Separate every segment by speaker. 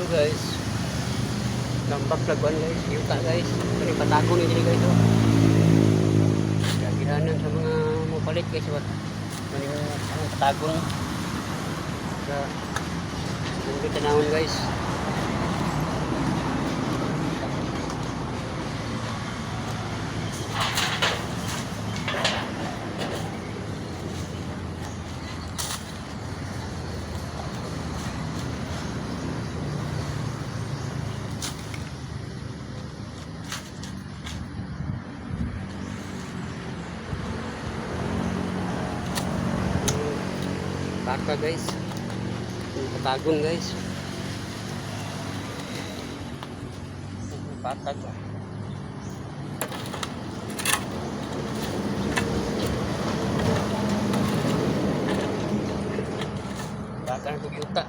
Speaker 1: Guys. Tambak laguan, guys. Yuta, guys. Kani patago ni diri, guys, oh. Gagihanan sa mga mopalit, guys. What? Kaning anong patagon. Sa nindot tanawon, guys. Baka, guys. Yung patagon, guys. Patag. Baka ng yuta.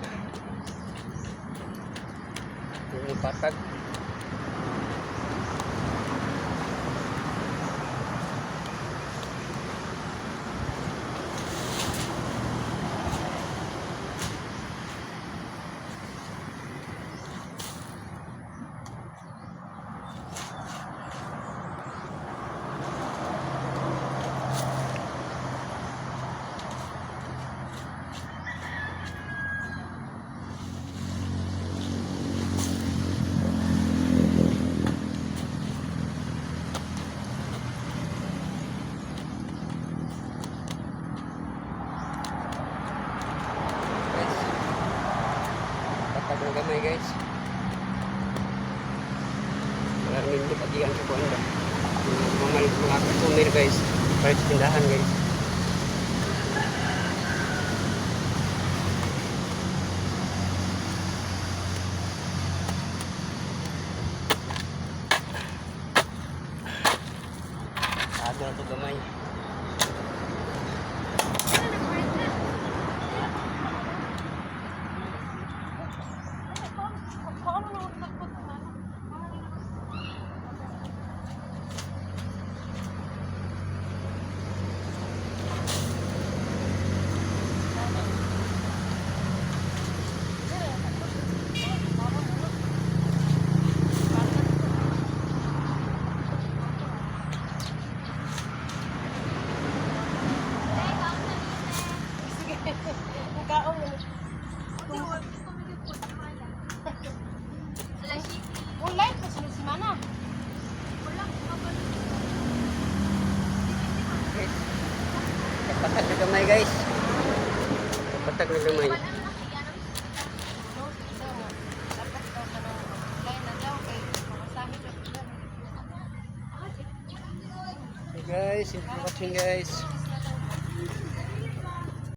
Speaker 1: Yung patag. Guys. Patag na gamay, guys. Wala nindot agian sa kuan ba. Mga customer, guys. Para sa tindahan, guys. Tago na to gamay.
Speaker 2: Sige. Nagkaon mo. Online pa sila si Mana.
Speaker 1: Guys. Kapatag na gamay, guys. Kapatag na gamay.
Speaker 2: No, sa mo. Dapat daw ka ng online na daw kay mamasahe daw sila.
Speaker 1: Hey guys, thank you for watching, guys.